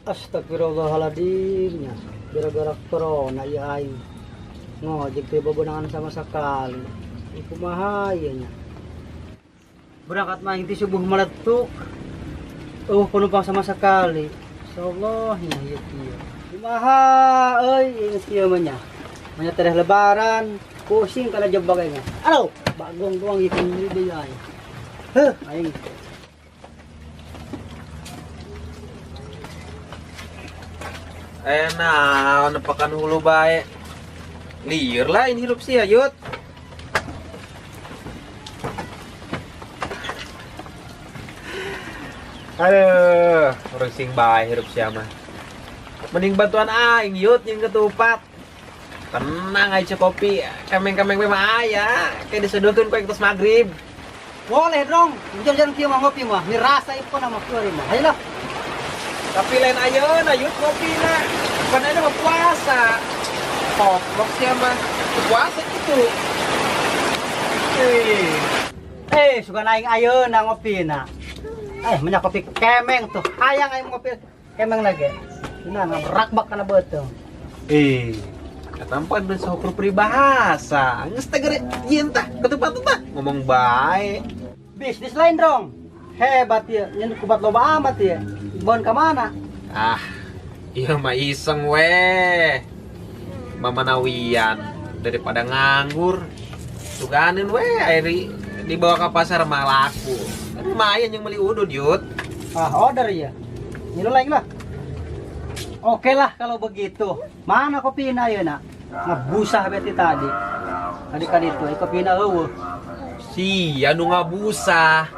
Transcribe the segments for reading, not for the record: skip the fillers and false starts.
Astagfirullahaladzim ya. Gara-gara corona ya aing. Ngojek teu bebenangan sama sekali. Iku kumaha ieu nya. Berangkat mah ti subuh meletuk. Penumpang sama sekali. Insyaallah nya ieu kieu. Kumaha euy ieu kieu mah nya. Manya tereh lebaran, pusing kana jebak aing. Aduh, bagong doang ieu deui aing. Heuh, aing. Nah, nepakan hulu bae. Liur lah ini hirup sih, Yut. Aduh, rusing bae hirup sia mah. Mending bantuan aing, Yut, yang ketupat. Tenang aja kopi, kemeng-kemeng mah aya, kayak diseduhkeun ku aing tos maghrib. Boleh dong, hujan-hujan kieu mah ngopi mah, ini rasa ieu mah kieu mah. Ayolah. Tapi lain ayeuna Yut ngopina. Pan ayeuna mah puasa. Koplok sia mah. Puasa gitu. Suka aing ayeuna ngopina. Banyak kopi kemeng tuh. Hayang aing ngopi kemeng lagi. Nah, ngabrakbak kana beuteung. Kata empan ben peribahasa. Geus teh gere yen tah, ketupat tah. Ngomong bae. Bisnis lain dong. Hebat ya, nyen kubat loba amat ya. Bon ke mana? Ah, iya mah iseng weh. Mamanawian daripada nganggur. Suganin weh air dibawa ke pasar mah laku. Lumayan yang beli udud, Yut. Ah, order ya. Ngilu lain lah. Oke lah kalau begitu. Mana kopina ya nak? Ngebusah beti tadi. Tadi kan itu, kopina eueuh. Si, anu ngabusah.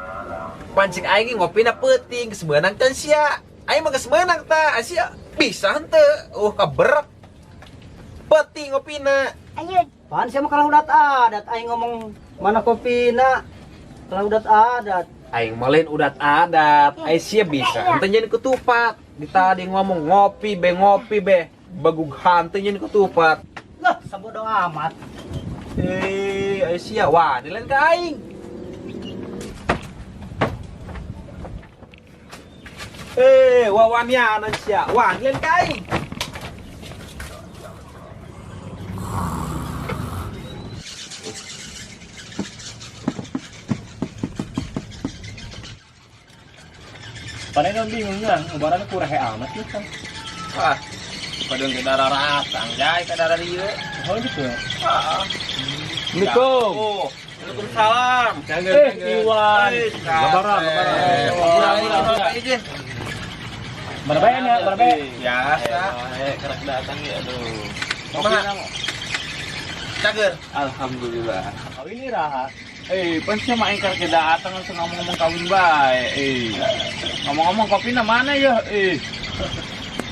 Pancik aing ngopina peuting, geus meunang teh sia. Aing mah geus meunang tah, sia bisa henteu. Kaberek. Peuting ngopina. Ayo. Pan sia mah kalau udat adat aing ngomong mana kopina. Kalau udat adat. Aing mah lain udat adat. Aing sia bisa henteu nyeun ketupat. Di tadi ngomong ngopi be. Bagug hanteu nyeun ketupat. Lah, sabodo amat. Aing sia wah, lain ka aing. Wawanianan sia. Wah, lain ka aing. Padahal bingung lah, lebaran kurang amat nih kan. Wah, padahal ke darah ratang, jai ke darah rieu. Oh gitu. Heeh. Assalamualaikum. Waalaikumsalam. Iwan. Lebaran, lebaran. Izin. Berapa ya, berapa? Biasa. Kerak datang ya, aduh. Kumaha? Cager. Alhamdulillah. Kawin ini raha. Pan siya maing karek datang langsung ngomong-ngomong kawin bae. Ngomong-ngomong kopi na mana ya?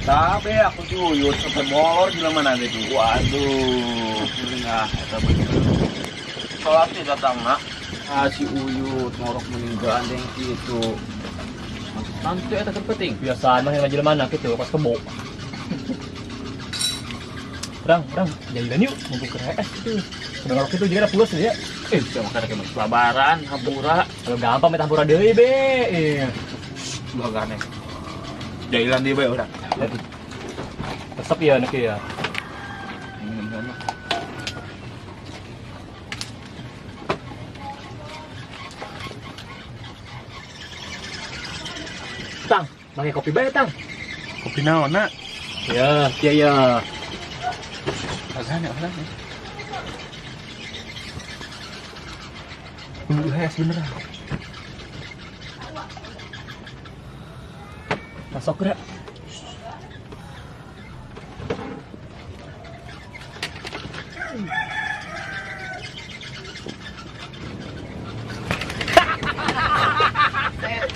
Tabe aku tuyut sampai molor gila mana gitu. Waduh, nah eta bener. Sholat sih datang nak. Ah si Uyut ngorok meninggal andeng gitu. Nanti eta terpenting. Biasa mah yang jelema mana gitu, pas kebo. Rang, jalan yuk, mumpung ke es itu. Udah ngorok itu juga ada pulas ya. Sama karek emang lebaran, hampura. Kalau gampang minta hampura deui be. Bagane. Jailan deui bae urang. Resep ya anak ya. Tang, pakai kopi bae tang. Kopi naon nak? Ya, iya ya. Agane, agane. Tunggu beneran. Masuk gerak.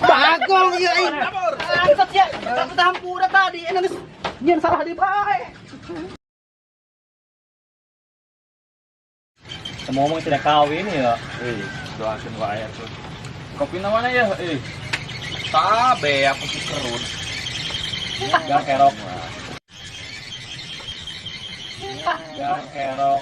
Bagong ieu aing. Bangsat sia. Kita hampura tadi, enak geus nyeun salah di bae. Ngomong tidak kawin ya. Doakan wae tuh. Kopi mana ya? Tabe aku sih kerut. Gak kerok. Gak kerok.